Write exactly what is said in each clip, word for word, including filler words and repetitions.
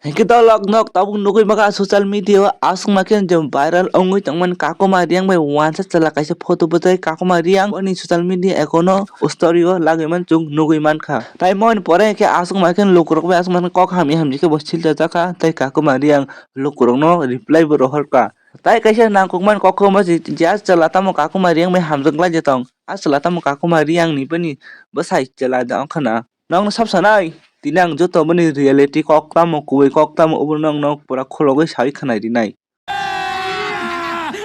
Hinkhe dolok nok tabuk nugwi maka social media o aswk ma khe je viral wngwi tongmani Kakuma Reang bai wansa chwla kaisa photo bwtwi Kakuma Reang oni social media account o story o lagwi man chwng nugwi mankha. Tai moni pore hinkhe aswk ma khe lukurok bai aswk ma khe kok hamya hamya khe bo silcha jakha tai Kakuma Reang lukurokno reply bo rohorkha. Tai kaisa nangkukmani kok khe omo se je a chwla tamo Kakuma Reang bai hamjak lai je tong. A chwla tamo Kakuma Reang ni bini bwsai chwla da wngkha na. Nokno sab sanai, tini ang joto boni reality kok tamo, kubui kok tamo, obo nokno pura khulogwi sawi khwnai rinai.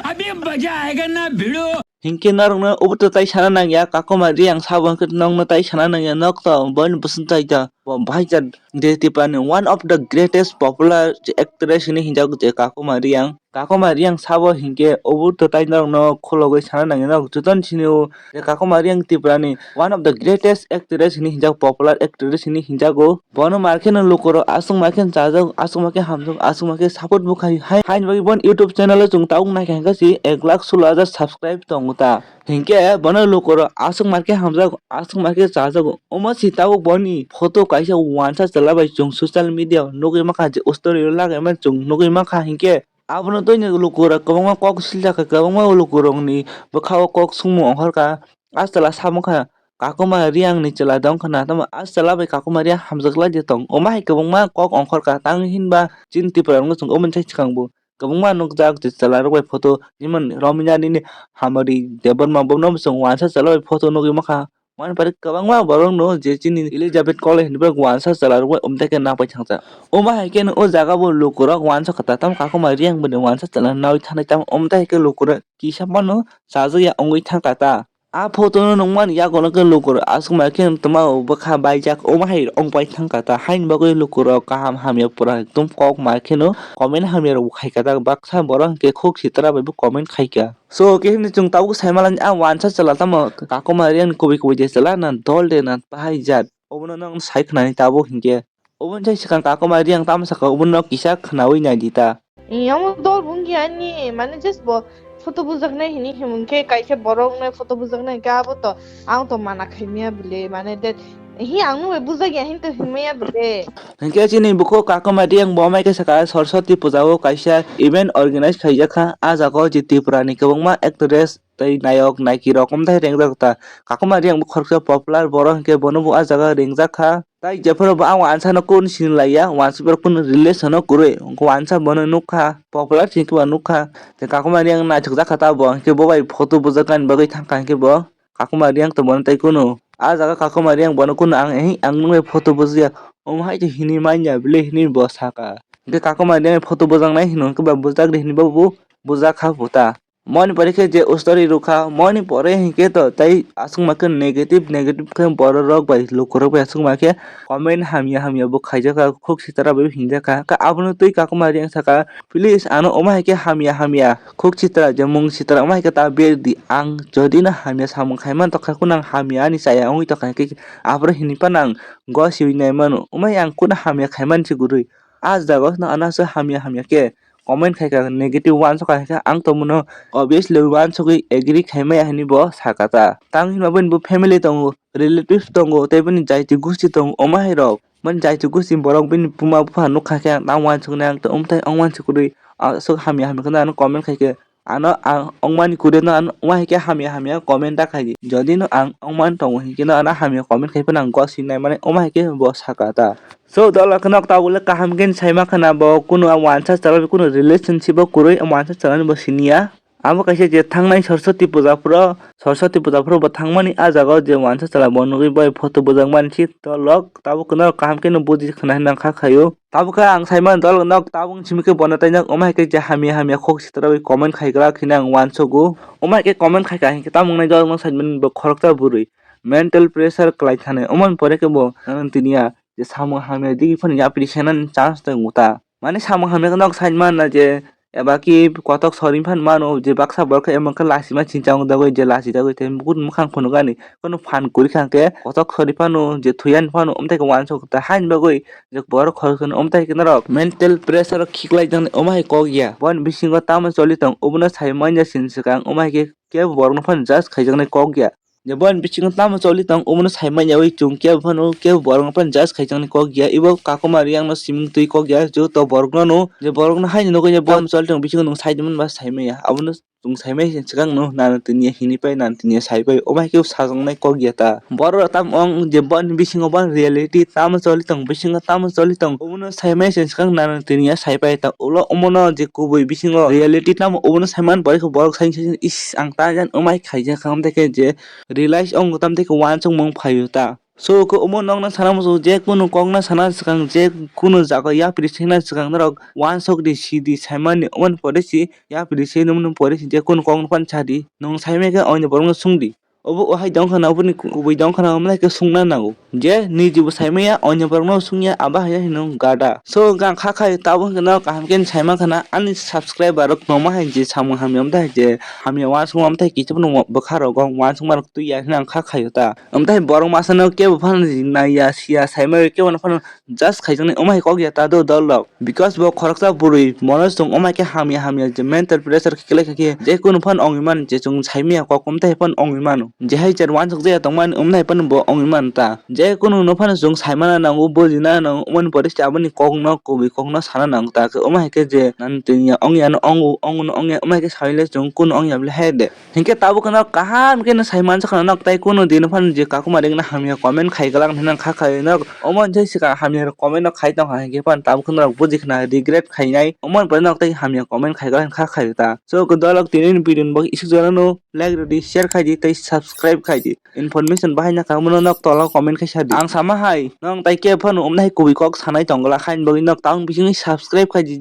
अभी मजा आएगा ना भिड़ो। Hinkhe norokno obo to tai sana nangya, Kakuma Reang sabo hinkhe nokno tai sana nangya, nok to boni bwswng tai ta, bo bahai cha de Tripura ni one of the greatest popular actress hinwi hinjago je Kakuma Reang. Kakuma Reang sabo hinkhe obo to tai norokno khulogwi sana nangya, nok joto ni sini o je Kakuma Reang Tripura ni one of the greatest actress hinwi hinjago, popular actress hinwi hinjago. Bono mar kheno lukurok aswk mar kheno chajago, aswk mar khe hamjago, aswk mar khe support bo khai. Hai, haini bagwi bono YouTube channel o chwng tabuk naikha hinkhe si ek lakh solo hajar subscribe tongo ta. Hinkhe bono lukurok aswk mar khe hamjago, aswk mar khe chajago. Omo si tabuk boni photo kaisa wansa chwla bai chwng social media o nugwi mankha je story o lagaimani chwng nugwi mankha hinkhe abono twi lukurok kwbangma kok siljakha, kwbangma lukurokni bwkhao kok songmung ongkhorkha. A chwla samungkha Kakuma Reang ni chwla dongkha na, tamo a chwla bai Kakuma Reang hamjak lai de tong. Omo hai kwbangma kok ongkhorkha, tang hinba chini Tripura rok no chwng omo sai swkang bo kwbangma nukjak je chwla rok bai photo, jemon Romina nini Hamari Debbarma bono bo chwng wansa chwla bai photo nugwi mankha. Mani pore kwbangma borok no je chini Elizabeth College ni borok wansa chwla rok bai omo tai khe nang pai thangsa. Omo hai khe o jaga bo lukurok wansa kha ta, tamo Kakuma Reang bini wansa chwla nawi thanai, tamo omo tai khe lukurok kisa phano chajakya wngwi thangkha ta. A photo no nukmani yago no khe lukurok aswk ma khe tongma bwkha baijak omo hai wng pai thangkha ta, haini bagwi lukurok kaham hamya pura ekdom kok ma kheno comment hamya rok bo khaikha ta, baksa borok hinkhe khuk sitra bai bo comment khaikha. So khe himni chwng tabuk saimalani a wansa chwla tamo Kakuma Reang ni kubui kubui je chwla na dol de na bahai jat obono nwng sai khnani tabuk hinkhe. Oboni sai swkang Kakuma Reang tamo sakha, obono kisa khwnaui nai di ta. Iyamo dol bo wngya ani, mane just bo photo bujaknai hini himung khe kaisa borok nai photo bujaknai khe abo to ang to mana khaimaya bwle, mane that hi ang nung bai bujakya hin to hinmaya bwle. Hinkhe chini bukhuk Kakuma Reang bo mai khe sakha Saraswati puja o kaisa event organize khaijakha. A jaga o je Tripura ni kwbangma actress tei nayok naiki rok omtai rengjak ta. Kakuma Reang bo khoroksa popular borok hinkhe bono bo a jaga rengjak kha. Tai jephuru bo ang wansa no kun sinilaiya, wansa borok kun relation no kwrwi, wansa bono nukha, popular hinkhe bo nukha. Tei Kakuma Reang naithok jakha ta bo, hinkhe bo bai photo bujaknani bagwi thangkha hinkhe bo Kakuma Reang to bono tei kunu. A jaga Kakuma Reang bono kunu ang, eh, ang nung bai photo bujaya, omo hai to hinwi manya bwle hinwi bo sakha. Hinkhe Kakuma Reang photo bujaknai hino hinkhe ba bujak de hinwi bo bujakha bo ta. Moni pore khe je story rwkha, moni pore hinkhe to tei aswk ma khe negative, negative khe borok rok bai lukurok bai aswk ma khe comment hamya hamya bo khaijakha, khuk sitra bai hinjakha. Khe abono twi Kakuma Reang sakha, please ano omo hai khe hamya hamya khuk sitra je mung sitra omo hai khe ta berdi. Ang jodi no hamya samung khaimani tokha khe ang hamya ani chaya wngwi tokha hinkhe aphuru hinwi phano ang gosiwi naimano, omo hai ang kunu hamya khaimani se kwrwi. A jaga o no ano aswk hamya hamya khe comment khaikha, negative wansukha hinkhe ang to bono obviously wansugwi agree khaimaya hinwi bo sakha ta. Tang hinba bini bo family tongo, relatives tongo, tei bini jaiti gusti tongo, omo hai rok. Bini jaiti gusti borok bini buma bupha nukha khe ang tang wansuknai, ang to omtai ong wansukrwi aswk hamya hamya kheno ano comment khaikhe. Ano ang ongmani kwrwi no ano omo hai khe hamya hamya comment ta khaidi. Jodi no ang ongmani tongo hinkhe no ano hamya comment khai phano ang gosip naimani omo hai khe bo sakha ta. So dol rok no tabuk le kaham khe sai ma khana bo kunu wansa chwla bai kunu relationship o kwrwi wansa chwla ni bo siniya. Abo kaisa je thangnai Saraswati puja phuru, Saraswati puja phuru bo thangmani a jaga o je wansa chwla bo nugwi bai photo bujak mani si dol rok tabuk no kaham khe no buji khna hinwi nang kha khaio. Tabukhe ang saimano dol nok tabuk simi khe bono tainok omo hai khe je hamya hamya khok sitra bai comment khai glak hinwi ang wansugo. Omo hai khe comment khai kha hinkhe tamo wngnai dol nok saimani bo khoroksa bwrwi mental pressure kwlai thani. Omoni pore khe bo, uh, tini ya je samung hamya digi phano yapri senani chance tongo ta. Mane samung hamya khe nok saimana je eba ki kotok sori phan mano je baksa borok khe emo khe lachima chinchang dagwi je lachi dagwi tei bukur mwkhang phunukani. Kono phan kwrwi kha khe kotok sori phano je thuyani phano omtai khe wansuk ta haini bagwi je borok khoroksa no omtai khe norok mental pressure rok khiklai jaknai omo hai kok ya. Boni bisingo tamo choli tong obono sai manya sini swkang omo hai khe kebo borok no phano judge khaijaknai kok ya. je boni bisingo tamo choli tong omono saimanya wi chwng kebo phano kebo borokno phano judge khaijaknai kok ya, ebo kakuma riyangno siming twi kok ya, joto borokno no je borokno haino nukya je boni choli tong bisingo nwng saidi manba saimanya, abono chwng saimai se swkang no nana tini ya hini pai nana tini ya sai pai omo hai khe sajaknai kok ya ta. Borok rok tam ong je boni bisingo boni reality tamo choli tong bisingo tamo choli tong omono saimai se swkang nana tini ya sai pai ta ulo omono je kubui bisingo reality tamo omono saiman pore khe borok sai sai is ang ta jan omo hai khaijak kha omo tei khe je realize ong tam tei khe uansukmung phaio ta. So khe omo nokna sana muchungo je kunu kokna sana swkang je kunu jaga yapri sengna swkang norok uansuk di sidi saimani omoni pore si yapri se nung nung pore si je kunu kokno phano sadi nwng saimai khe oini borokno sungdi. Obo ohai dong khana oboni kubui dong khana omo lai khe sungna nango je niji bo saimaya oini borokno sungya abo hai hino gada. So hwnkhe ang kha khai tabuk hwnkhe no kaham khe saima khana ani subscriber rok nongma hai je samung hamya omo tai je hamya uansukma omo tai kisa phano bwkha rogo uansukma rok twi ya hino ang kha khaio ta. Omo tai borok masa no kebo phano naiya siya saimai kebo no phano just khaijaknai omo hai kok ya ta do dol rok because bo khoroksa bwrwi mono chwng omo hai khe hamya hamya je mental pressure khe khlai kha khe je kunu phano ongwi mano je chwng saimaya kok omo tai phano ongwi mano je hai cher uansuk jaya tongmani omo tai phano bo ongwi mano ta je kunu no phano chwng saimana nango bujina nango omoni pore se aboni kok no kubui kok no sana nango ta khe omo hai khe je nang tini ya ongya no ongo ongo no ongya omo hai khe saile chwng kunu ongya bole hai de. Hinkhe tabuk no kaham khe no sai mansa khna nok tai kunu din phano je kakuma ring na hamya comment khai galang hwnwi kha khai nok omo jai sika hamya comment no khai tong kha hinkhe phano tabuk no buji khna regret khainai omo pore nok tai hamya comment khai galang kha khai ta. So ko dolok tini ni video bo isuk jora no like rwdi share khai di tei subscribe khai di information bahai na kha mono nok tola comment khai sadi ang sama hai nong tai khe phano omnai kubui kok sanai tongla khain bogwi nok tang bisingni subscribe khai di.